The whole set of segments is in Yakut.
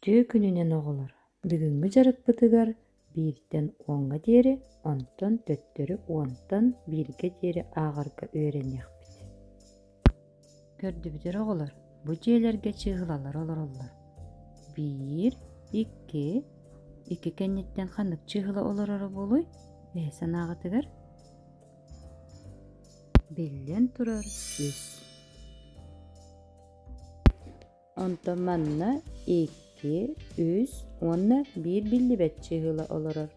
Үтүө күнүнэн оҕолор! Бүгүҥҥү дьарыкпытыгар бииртэн уоҥҥа диэри, онтон төттөрү уонтан бииргэ диэри ааҕарга үөрэниэхпит. Көрдүбүт эрэ оҕолор, бу дьиэлэргэ чыыһылалар олороллор. Биир, икки, икки кэнниттэн ханнык чыыһыла олороро буолуой? Эһи санааҕытыгар? Биллэн турар, үс. Онтон манна икки, үс уонна биир биллибэт чыыһыла олорор.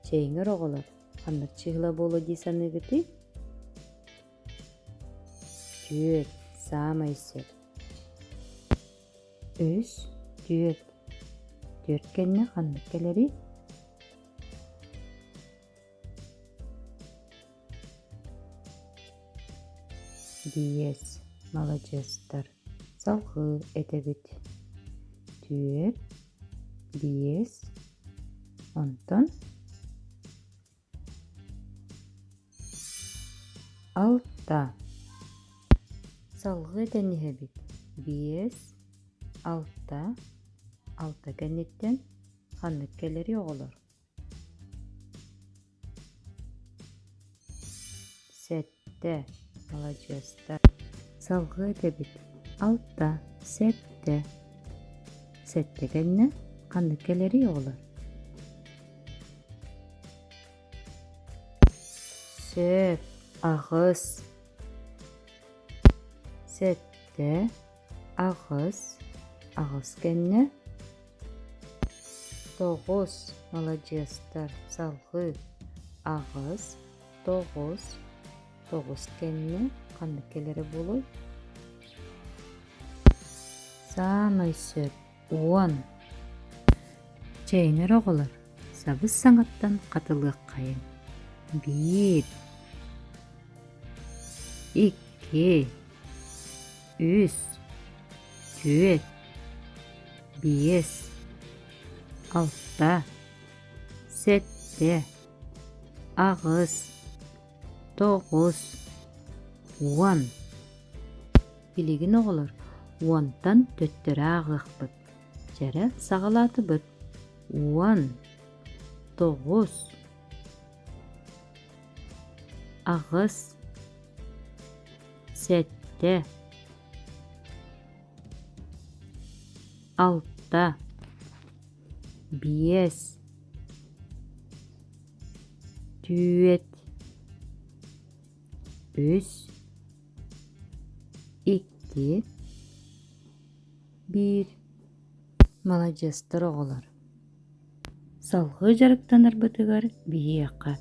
Чэйиҥэр оҕолор, ханнык чыыһыла буолуо дии саныыгытый? Түөрт, саамай сөп. Үс, түөрт. Түөрт кэннэ ханнык кэлэрий? Биэс, маладьыастар, салҕыы этэбит: түөрт, биэс, онтон алта. Салҕыы этэн иһэбит: биэс, алта, алта кэнниттэн ханнык кэлэрий оҕолор? Сэттэ, маладьыастар. Салҕыы этэбит: алта, сэттэ. Сэттэ кэннэ ханнык кэлэрий оҕолор? Сөп, аҕыс. Сэттэ, аҕыс, аҕыс кэннэ Тоҕус, маладьыастар, салҕыы аҕыс, тоҕус, тоҕус кэннэ ханнык кэлэрэ буолуой? Саамай сөп уон. Чэйиҥэр оҕолор, сабыс-саҥаттан хатылыаххайыҥ. Биир, икки, үс, түөрт, биэс, алта, сэттэ, аҕыс, тоҕус, уон. Билигин оҕолор уонтан төттөрү ааҕыахпыт. Чэрэ саҕалаатыбыт. Уон, тоҕус, аҕыс, сэттэ, алта, биэс, түөрт, үс, икки, биир. Маладьыастар оҕолор. Салҕыы дьарыктанарбытыгар биһиэхэ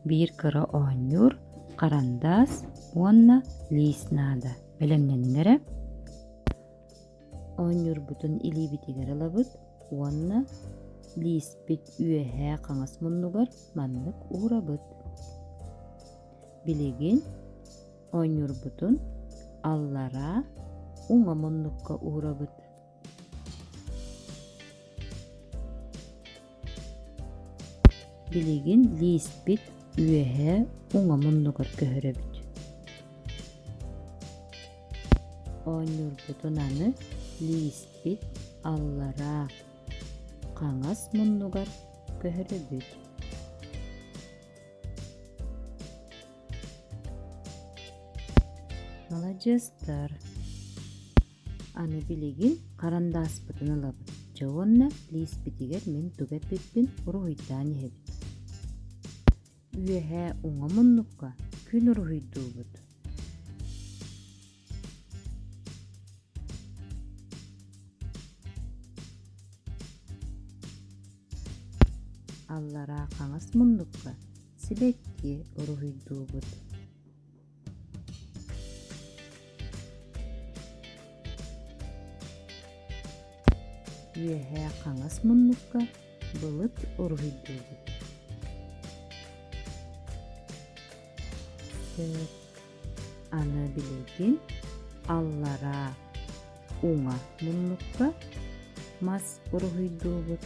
биир кыра оонньуур, харандаас уонна лиис наада. Бэлэмнэниҥ эрэ. Оонньуурбутун илиибитигэр ылабыт уонна лииспит үөһээ хаҥас муннугар маннык уурабыт. Билигин оонньуурбутун аллараа уҥа муннукка уурабыт. Билигин лииспит үөһээ уҥа муннугар көһөрөбүт. Оонньуурбутун аны лииспит аллараа хаҥас муннугар көһөрөбүт. Маладьыастар! Аны билигин харандааспытын ылабыт, дьэ уонна лииспитигэр мин тугу эппиппин уруһуйдаан иһэбит. Үөһээ уҥа муннукка күн уруһуйдуубут. Аллараа хаҥас муннукка сибэкки уруһуйдуубут. Үөһээ хаҥас муннукка былыт уруһуйдуубут. Сөп. Аны билигин аллараа уҥа муннукка мас уруһуйдуубут.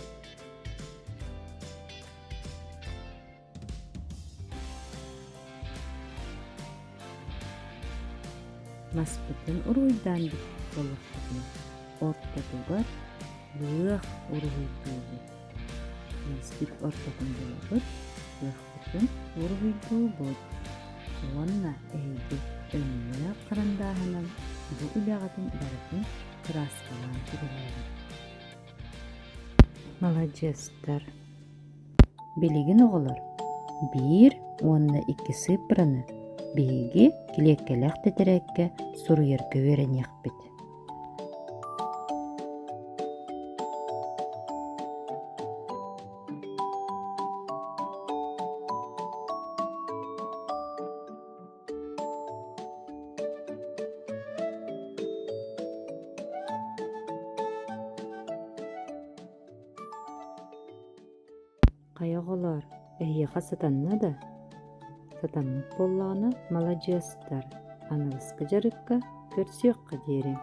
Маспытын уруһуйдаан бүппүт буоллахпытына, ортотугар Лыах уруһуйдуубут. Лииспит ортотун булабыт, лыахпытын уруһуйдуубут. Уонна эһиги өҥнөөх харандааһынан бу үлэҕитин барытын кырааскалаан түгэнэҕит. Маладьыастар! Билигин оҕолор биир уонна икки сыыппараны биһиги килиэккэлээх тэтэрээккэ суруйарга үөрэниэхпит. Хайа оҕолоор, эһиэхэ сатанна да? Сатаммыт буоллаҕына, маладьыастар, аныгыскы дьарыкка көрсүөххэ диэри.